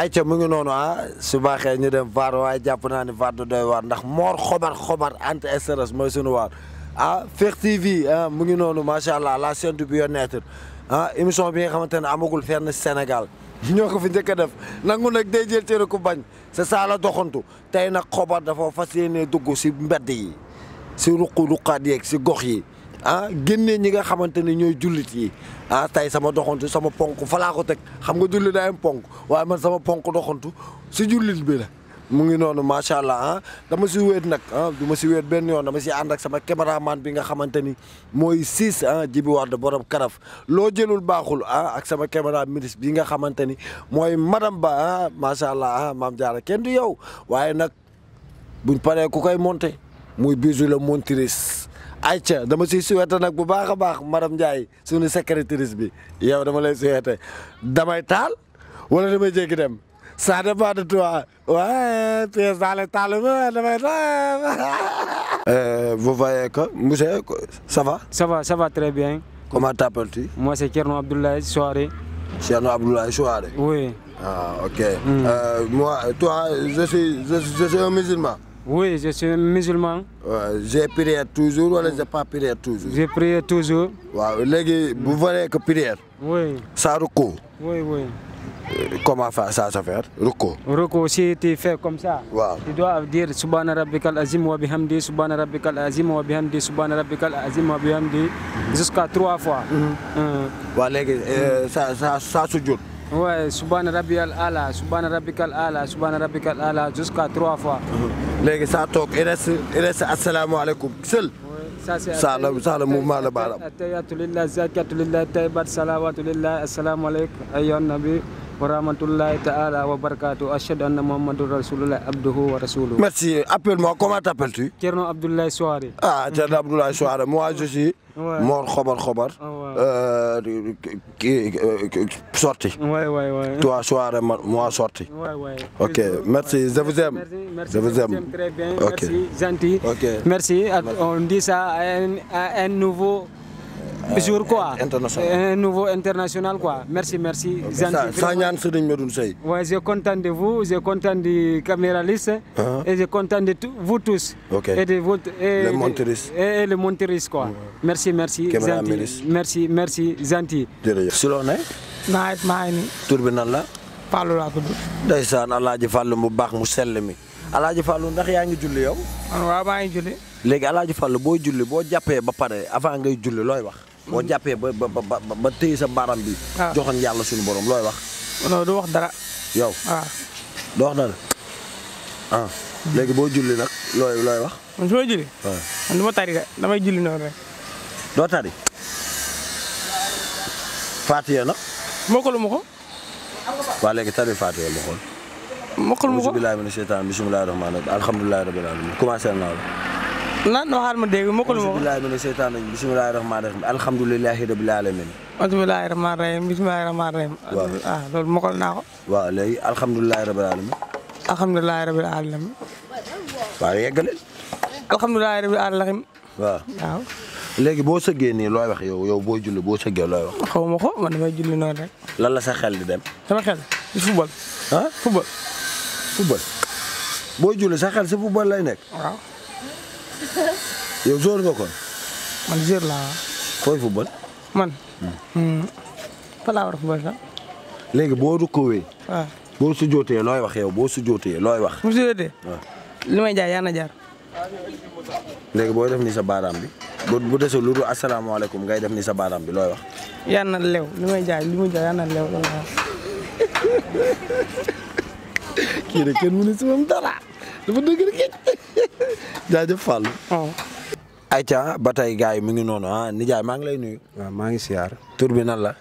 ayca mu ngi noonu su baaxee ñu dem VAR waaye jàpp naa ne VAR du doy waar ndax Mor xobar anti stress mooy sunu waar Fekh TV mu ngi noonu macha allah la chaîne du bien-être émission bi nga xamante ne amagul fenn Sénégal ñoo ko fi njëkk a def nangu nag day jël cëre ku bañ c'est ça la doxantu tey nag xobar dafa fas yéenee dugg si mbedd yi si ruqaat yeeg si gox yi génnee ñi nga xamante ne ñooy jullit yi tey sama doxantu sama ponk fa laa ko teg xam nga jullit day am ponk waaye man sama ponk doxantu si jullit bi la mu ngi noonu macha allah dama si wéet nag du ma si wéet benn yoon dama si ànd ak sama caméraman bi nga xamante ni mooy siis Jibi Wade borom karaf loo jëlul baaxul ak sama caméra ministre bi nga xamante ni mooy madame Ba macha allah maam Diarra kenn du yow waaye nag buñ paree ku koy monté muy bisu la montrice ayca dama siy souhaité nag bu baax a baax madame Ndiaye suñu secrétaire bi yow dama lay souhaité damay taal wala damay jéggi dem ça dépend de toi ouais pièce dans les taal damay taal. Vous voyez que monsieur ça va. Ça va très bien. Comment t'appelles-tu? Moi c'est Thierno Abdoulaye Souaré. Thierno Abdoulaye Souaré. Oui. Ok. Moi, toi, je suis un musulman. Oui, je suis musulman. J'ai prié toujours wala j'ai pas prié toujours. J'ai prié toujours. waaw léegi vous voyez que prière. Oui. Ça ruku. Oui. Comment faire ça se faire ruku. Ruku si tu fais comme ça. waaw Tu dois dire subhana rabbikal azim wa bihamdi subhana rabbikal azim wa bihamdi subhana rabbikal azim wa bihamdi jusqu'à 3 fois. waaw léegi ça sujud. Ouais, subhana rabbiyal ala jusqu'à 3 fois. léegi saa toog il reste asalaamaaleykum seul. Ça c'est ça le mouvement la baaraam. Attahiyatu lillah zakatu lillah tayyibat salawatu lillah assalamu alaykum ayyuhan nabi wa rahmatullahi ta'ala wa barakatuh ashhadu anna muhammadur rasulullah abduhu wa rasuluhu. Merci. Appelle-moi, comment t'appelles-tu? Thierno Abdoulaye Souaré. Thierno Abdoulaye Souaré. Moi je suis Mor Khobar. Sorti. Ouais. Toi Souaré, moi sorti. Ouais. Ok, merci, je vous aime. Merci, Je vous aime. très bien. Ok. Merci, gentil. Ok. Merci. On dit ça à un nouveau jour quoi. International. Un nouveau international quoi. Merci, gentil. Ça ñaan Serigne Medoune Seye. Ouais, je suis content de vous, je suis content du caméraliste et je suis content de vous tous. Ok. Et de votre Les monteristes. Et les monteristes quoi. Merci, Caméramaniste. gentil. Merci, gentil. Jërëjëf. Si loo ne? Naayit maa ngi nii. Tur bi nan la? Fallou laa tudd. Ndeysaan Alaaji Fàllu mu baax mu sell mi. Alaaji Fàllu ndax yaa ngi julli yow? Man waaw maa ngi julli. Léegi Alaaji Fàllu boo julli boo jàppee ba pare avant ngay julli looy wax? boo jàppee ba téye sa baram bi. waaw joxoon yàlla suñu borom looy wax. non du wax dara. yow waaw. doo wax dara léegi boo julli nag looy wax. man su ma julli. waaw man du ma tari de damay julli noonu rek. doo tari. Faatiya nag. mokkalu ma ko. waa léegi tari Faatiya ma xool. mokkalu ma ko. auzu billaahi mina sheytaani bismillaahi rahmaani rahiim alhamdulillaahi rabbil aalamiin commencé naa la. lan waxaal ma dégg mokkalu ma ko. auzu billaahi mina sheytaani bismillaahi rahmaani rahiim alhamdulillaahi rabbil aalamiin. bismillaahi rahmaani rahiim bismillaahi rahmaani rahiim. waaw loolu mokkal naa ko. waaw léegi alhamdulillaahi rabbil aalamiin. alhamdulillaahi rabbil aalamiin. waaw yeggale. alhamdulillaahi rabbil aalamiin. waaw. léegi boo sëggee nii looy wax yow boo julli boo sëggee looy wax. xaw ma ko man damay julli noonu rek. lan la sa xel di dem. sama xel ci football. football. boo julli sa xel si football lay nekk. waaw. yow joor nga kon. man joor laa. fooy football. man. fa laa war a football sax. léegi boo rukkowee. waaw. boo sujjootee looy wax yow boo sujjootee looy wax. mu sujjootee. waaw. li may jaay yaa na jaar. léegi booy def ni sa baaraam bi. bu desee lu dul asalaamaaleykum ngay def ni sa baaraam bi looy wax. yaa na lew li may jaay yaa na lew loolu la. kii de kenn mënu si moom dara dafa dëgg rek jaajëf Fallou. ayca ba tey gars yi mu ngi noonu nijaay maa ngi lay nuyu. waaw maa ngi siyaar. tur bi nan la.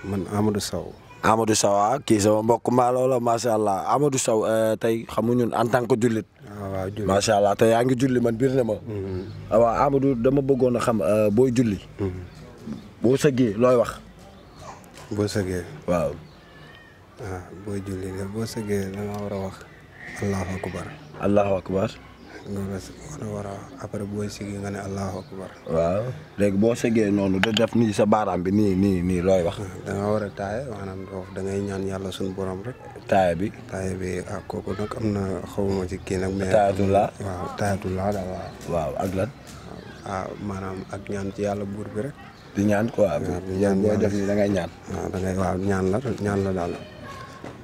man Amadou Sow. Amadou Sow kii sama mbokk maaloo la macha allah Amadou Sow tey xam nga ñun en tant que jullit. waaw julli macha allah te yaa ngi julli man biir na ma. waaw Amadou dama bëggoon a xam booy julli. boo sëggee looy wax. boo sëggee. waaw. booy julli de boo sëggee da nga war a wax allahu akbar. allahu akbar. nga war a après booy sigi nga ne allahu akbar. waaw léegi boo sëggee noonu da def nii sa baaraam bi nii looy wax. da nga war a taaye maanaam foofu da ngay ñaan yàlla suñu borom rek. taaye bi. kooku nag am na xawma ci kii nag. mais taayatullah. waaw taayatullah daal waaw ak lan. maanaam ak ñaan ci yàlla buur bi rek. di ñaan quoi. ñaan booy def nii da ngay ñaan. waaw ñaan la daal.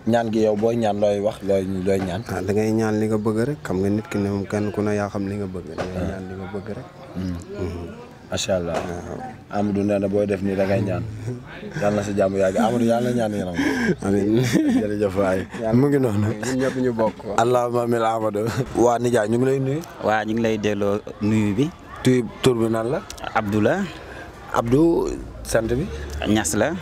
ñaan gi yow booy ñaan looy wax looy ñaan. da ngay ñaan li nga bëgg rek xam nga nit ki ne moom kenn ku ne yaa xam li nga bëgg. da ngay ñaan li nga bëgg rek. macha allah. Amadou nee na booy def nii da ngay ñaan. yàlla na sa jàmm yàgg Amadou yàlla na ñaan yaram. amiin jërëjëf waay. mu ngi noonu. ñun ñëpp ñu bokk. allahumma amiin Amadou. waa nijaay ñu ngi lay nuyu. waa ñu ngi lay delloo nuyu bi. tur bi nan la. Abdoulaye. Abdou sant bi. Ñas la.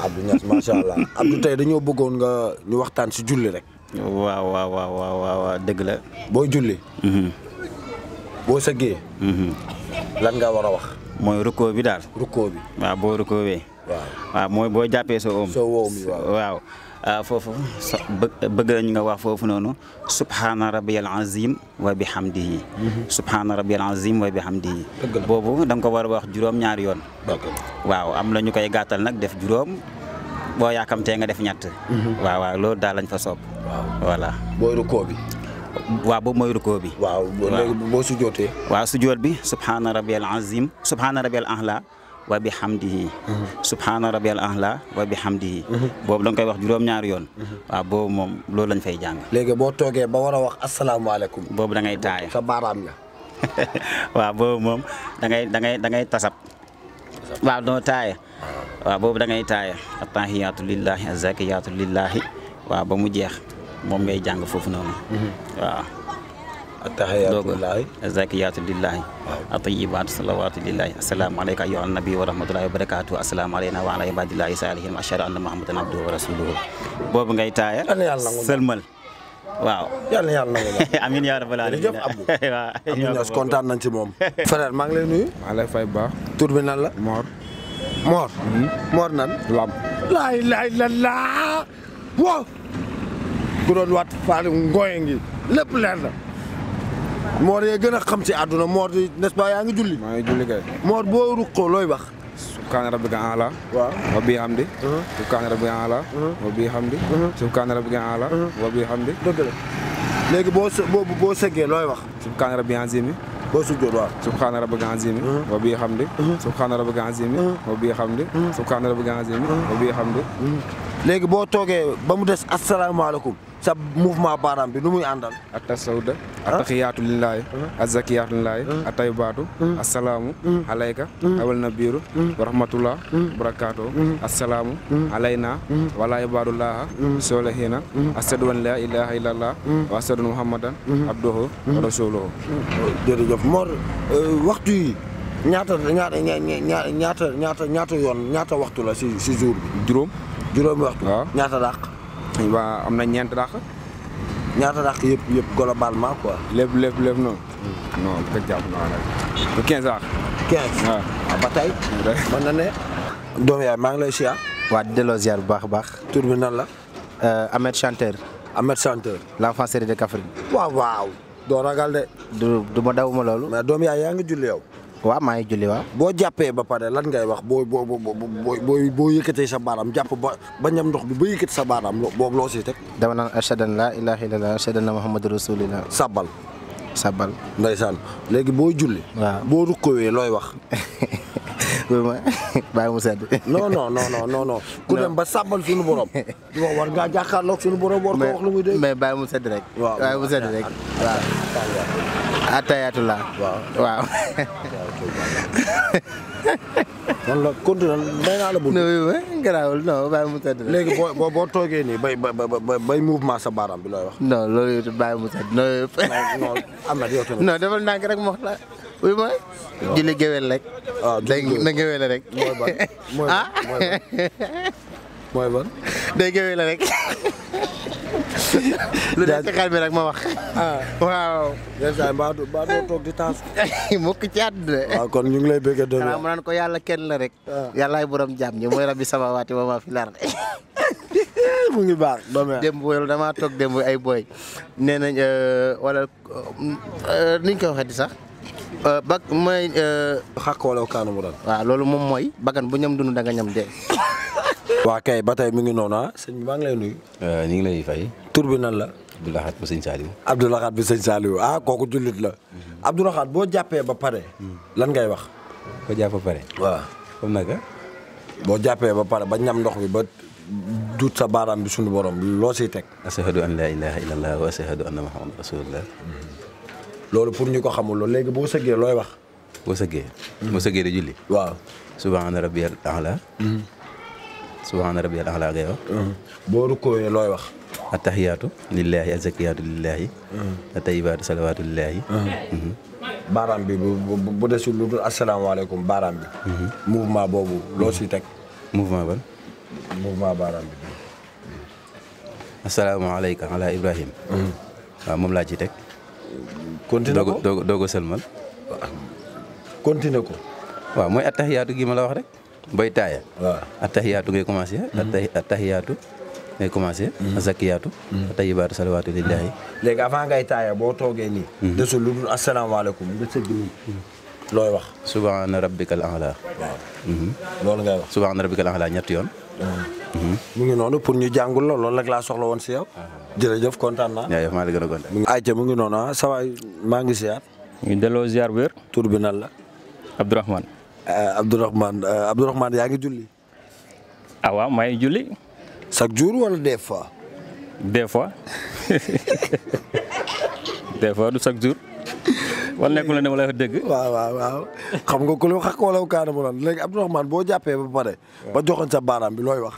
Abdou Ñas macha allah Abdou tey dañoo bëggoon nga ñu waxtaan si julli rek. waaw dëgg la. boo julli. boo sëggee. lan nga war a wax. mooy rukkoo bi daal. rukkoo bi. waaw boo rukkoowee. waaw mooy boo jàppee sa oom. waaw. foofu bëgg nañu nga wax foofu noonu subhaana rabbiyal azim wa bihamdihi. subhaana rabbiyal azim wa bihamdihi. boobu da nga ko war a wax juróom-ñaari yoon. waaw am na ñu koy gàttal nag def juróom boo yaakamtee nga def ñett. waaw loolu daal lañ fa soob. voilà. booy rukkoo bi. waaw boobu mooy rukkoo bi. waaw léegi boo sujjootee. waaw sujjoot bi subhaana rabbiyal azim subhaana rabbiyal ahla wa bihamdihi. subhaana rabbiyal ahla wa bihamdihi. boobu da nga koy wax juróom-ñaari yoon. waaw boobu moom loolu lañ fay jàng. léegi boo toogee ba war a wax asalaamaaleykum. boobu da ngay taaya. sa baaraam la. waaw boobu moom da ngay tasab. waaw doo taaya. waaw boobu da ngay taaya. attahiyaatu lillahi azakiyaatu lillahi. waaw ba mu jeex moom ngay jàng foofu noonu. waaw. attahiyaatu lillahi azakiyaatu lillahi. atayibaatu salawaatu lillahi. assalaamu alayka ayyuhan nabi wa rahmatullahi wa barakatuh. assalaamu alayna wa ala ibadillahi salihin wa ashhadu anna muhammadan abduhu wa rasuluhu. boobu ngay taaya. sëlmal. waaw. yàlla nangu la. amiin yaa rabbal aalamiin. jërëjëf Abdou. waaw Abdou kontaan nañ ci moom. frère maa ngi lay nuyu. maa lay fay baax. tur bi nan la. Mor. Mor nan. Lam. laa ilaaha illallaah. waaw. ku doon waat Fatou Ngoye ngi lépp leer na. Mor yee gën a xam ci àdduna Mor di n'est-ce pas yaa ngi julli. maa ngi julli kay. Mor boo rukkoo looy wax. subhaana rabbika a'la. waaw wa bihamdi. subhaana rabbika a'la. wa bihamdi. subhaana rabbika a'la. wa bihamdi. dëgg la léegi boo sëggee looy wax. subhaana rabbil azim. boo sujjoot waaw. subhaana rabbika azim. wa bihamdi. subhaana rabbika azim. wa bihamdi. subhaana rabbika azim. wa bihamdi. léegi boo toogee ba mu des asalaamaaleykum sa mouvement baaraam bi nu muy àndal. at-tasawwud. at-tahiyaatu lillahi. az-zakiyaatu lillahi. at-tayyibaatu. assalaamu alayka. awal nabiru. wa rahmatullah. barakaatu. assalaamu alayna. wa ala ibadullah. solihiina. ashhadu an la ilaha illallah. wa ashhadu muhammadan. abduhu wa rasuluhu. jërëjëf Mor waxtu yi ñaata yoon ñaata waxtu la si jour bi. juróomi waxtu. waaw ñaata dàq. waaw am na ñeent dàq. ñaata dàq yëpp globalement quoi. lépp noonu. non bu ko jàpp naa rek. bu 15 dàq. 15 waaw. ba tey. mën na ne. doom yaay maa ngi lay siyaar. waa di delloo ziar bu baax a baax. tur bi nan la. Ahmed Chanteur. Ahmed Chanteur. l'enfant chéri de Kaffrine. waaw. doo ragal de. du ma dawuma loolu. mais doom yaay yaa ngi julli yow. waaw maa ngi julli waaw. boo jàppee ba pare lan ngay wax boo yëkkatee sa baaraam jàpp ba ñam ndox bi ba yëkkati sa baaraam boobu loo siy teg. dama naan ashhadu an laa ilaaha illallaah ashhadu anna muhammadu rasulullah. sabbal. ndeysaan. léegi boo julli. waaw boo rukkowee looy wax. bàyyi mu sedd. non. ku dem ba sabbal suñu borom. war ngaa jàkkaarloog suñu borom war ko wax lu muy dégg. mais bàyyi mu sedd rek. waaw bàyyi mu sedd rek. waaw. atayatullah. waaw. man la continué may naa la bëgg. non garaawul non bàyyi mu sedd rek. léegi boo toogee nii bay mouvement sa baaraam bi looy wax. non loolu yëpp bàyyi mu sedd non. non am na yow tamit. non defal ndànk rek mu wax la. oui mooy. julli géwél rek. waaw na géwél rek. mooy ban. day géwél rek. lu nekk xel bi rek ma wax. waaw. yenn saa yi mbaa doo toog di taas. mukk ci àdduna. waaw kon ñu ngi lay bëgg doom xanaa mu naan ko yàlla kenn la rek. yàllaay borom jàmm ñi mooy rabbi samawaati wa maa fil ard mu ngi baax. démb wala damaa toog démb ay boy nee nañ wala niñ koy waxee di sax bak mooy. xàq wala kaanu mu doon. waaw loolu moom mooy bakkan bu ñam dund da nga ñam dee. waa kay ba tey mi ngi noonu ah sëñ bi maa ngi lay nuyu. ñu ngi lay fay. tur bi nan la. Abdoulahat bu sëñ Saliou. Abdoulahat bu sëñ Saliou ah kooku jullit la. Abdoulahat boo jàppee ba pare. lan ngay wax. boo jàpp ba pare. waaw comme naka. boo jàppee ba pare ba ñam ndox bi ba duut sa baaraam bi suñu borom loo siy teg. ashhadu an la ilaha illallah wa ashhadu anna muhammadan rasulullah. loolu pour ñu ko xamul loolu léegi boo sëggee looy wax. boo sëggee. boo sëggee di julli. waaw. subhaana rabbiyal a'la. subhaana rabbiyal a'la ngay wax. boo rukkooyee looy wax. attahiyaatu lillahi azakiyatu lillahi. atayibaatu salawaatu lillahi. baaraam bi bu desul lu dul asalaamaaleykum baaraam bi. mouvement boobu loo siy teg. mouvement ban. mouvement baaraam bi. asalaamaaleykum ala Ibrahim. waaw moom laa ciy teg. continué ko doogo sëlmal. continué ko. waaw mooy attahiyaatu gi ma la wax rek. boy taaya. waaw attahiyaatu ngay commencé. attahiyaatu ngay commencé. zakiyaatu. tayibaatu salawaatu lillahi. léegi avant ngay taaya boo toogee nii. desul lu dul asalaamaaleykum nga sëgg nii. looy wax. subhaana rabbikal a'la. waaw. loolu ngay wax. subhaana rabbikal a'la ñetti yoon. mu ngi noonu pour ñu jàngul loolu rek laa soxla woon si yow. jërëjëf kontaan naa. yaa maa la gën a kontaan. ayca mu ngi noonu ah sa waay maa ngi ziar. ñu delloo ziar wér. tur bi nan la. Abdourahmane. Abdourahmane yaa ngi julli. ah waaw maa ngi julli. chaque jour wala des fois. des fois des fois du chaque jour. wala nekkul ne ma lay wax dëgg. waaw xam nga ku lu xaq wala kaana mu doon léegi Abdourahmane boo jàppee ba pare. ba joxoon sa baaraam bi looy wax.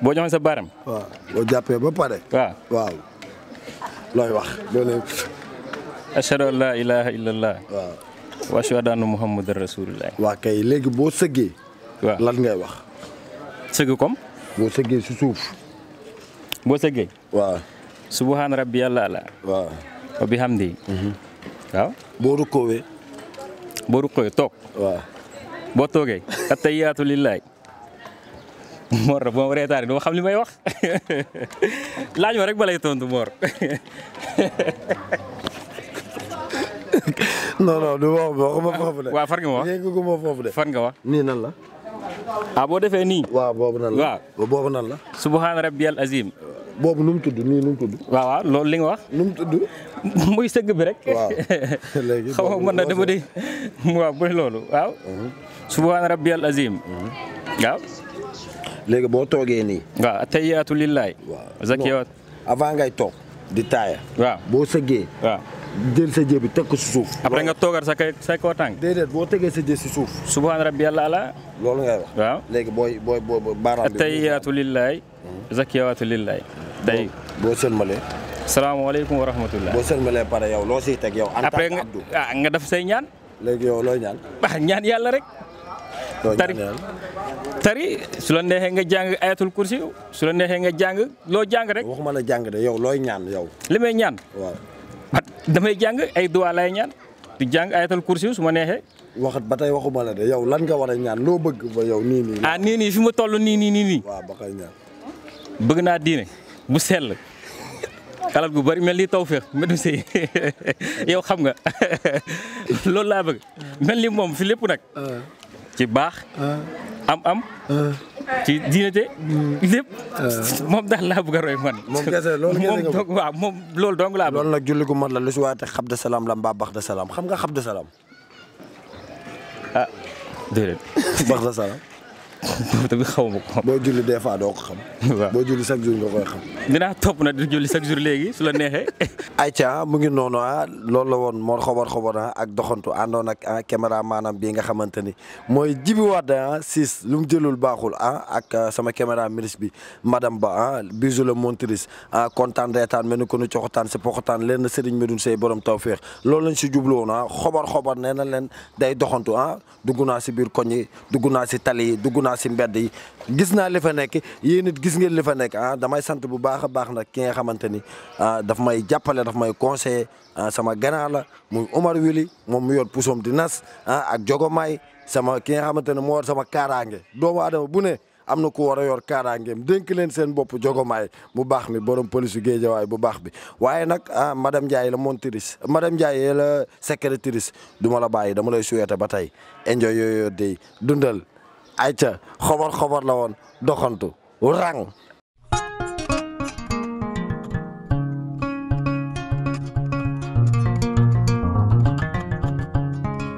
boo joxoon sa baaraam. waaw boo jàppee ba pare. waaw looy wax. ashhadu an la ilaha illallah. waaw. wa ashhadu anna muhammadan rasulullah. waa kay léegi boo sëggee. waaw lan ngay wax. sëgg comme. boo sëggee si suuf. boo sëggee. waaw. subhaana rabbiyal a'la. waaw. wa bihamdi. waaw. boo rukkoowee. boo rukkooyee toog. waaw. boo toogee. attahiyaatu lillahi. Mor la boo ma reetaane dama xam li may wax laaj ma rek ba lay tontu Mor. non du waxuma foofu de. waaw fan nga ma wax yënguma foofu de. fan nga wax. nii nan la. boo defee nii. waaw boobu nan la. waaw boobu nan la. subhaana rabbiyal azim. boobu nu mu tudd nii nu mu tudd. waaw loolu li nga wax. nu mu tudd. muy sëgg bi rek. waaw léegi xaw ma mën na dama di waaw bu loolu waaw. subhaana rabbiyal azim. waaw. léegi boo toogee nii. waaw attahiyaatu lillahi. waaw zakiyaat. avant ngay toog di taaya. waaw boo sëggee. waaw. jël sa jë bi teg ko si suuf. après nga toogal sa kaw tànk. déedéet boo tegee sa jë si suuf. subhaana rabbiyal a'la. loolu ngay wax. waaw léegi booy baaraam bi. attahiyaatu lillahi. zakiyaatu lillahi. tey boo sëlmalee. salaamaaleykum wa rahmatullah. boo sëlmalee pare yow loo siy teg yow. en tant après que Abdou. nga def say ñaan. léegi yow looy ñaan. ñaan yàlla rek. tari su la neexee nga jàng ayatul kursi su la neexee nga jàng loo jàng rek. waxuma la jàng de yow looy ñaan yow. li may ñaan. waaw. damay jàng ay duwaa lay ñaan di jàng ayatul kursi su ma neexee. waxat ba tey waxuma la de yow lan nga war a ñaan loo bëgg ba yow nii. nii fi ma toll nii. waaw ba koy ñaan. bëgg naa diine bu sell. alal gu bari mel ni tawfeex Medoune Seye yow xam nga loolu laa bëgg mel ni moom fi lépp nag. ci baax. am. ci diinate lépp. moom daal laa bëgg a roy man. moom kese loolu ngeen nga moom waaw moom loolu dong laa bëgg. loolu nag julli gu mat la lu si waate xab de salaam la mbaa bax de salaam xam nga xab de salaam. déedéet. bax de salaam. tamit xaw ma ko. boo julli des fois doo ko xam. waaw boo julli chaque jour nga koy xam. dinaa topp na di julli chaque jour léegi su la neexee. ayca mu ngi noonu loolu la woon Mor Xobar ak doxantu àndoon ak caméra maanaam bii nga xamante ni mooy Djiby Wade siis lu mu jëlul baaxul ak sama caméra ministre bi madame Ba Bijou la montrice kontaan reetaan mel ni ko nu coxotaan si poxotaan leen na Serigne Medoune Seye borom tawféex loolu lañ si jublu woon xobar nee na leen day doxantu dugg naa si biir koñ yi dugg naa si tali yi dugg naa si mbedd yi gis naa li fa nekk yéen it gis ngeen li fa nekk damay sant bu baax a baax nag ki nga xamante ni daf may jàppale daf may conseiller sama gànnaar la muy Omar Wili moom mu yor pusoom di nas ak Jogomaay sama ki nga xamante ne moo war sama kaaraange doomu adama bu ne am na ku war a yor kaaraangeem dénk leen seen bopp Jogomaay bu baax mi borom police Géejawaay bu baax bi waaye nag madame Ndiaye la montrice madame Ndiaye la secrétaire du ma la bàyyi dama lay souhaiter ba tey enjoy yooyu day dundal ayca xobar la woon doxantu rang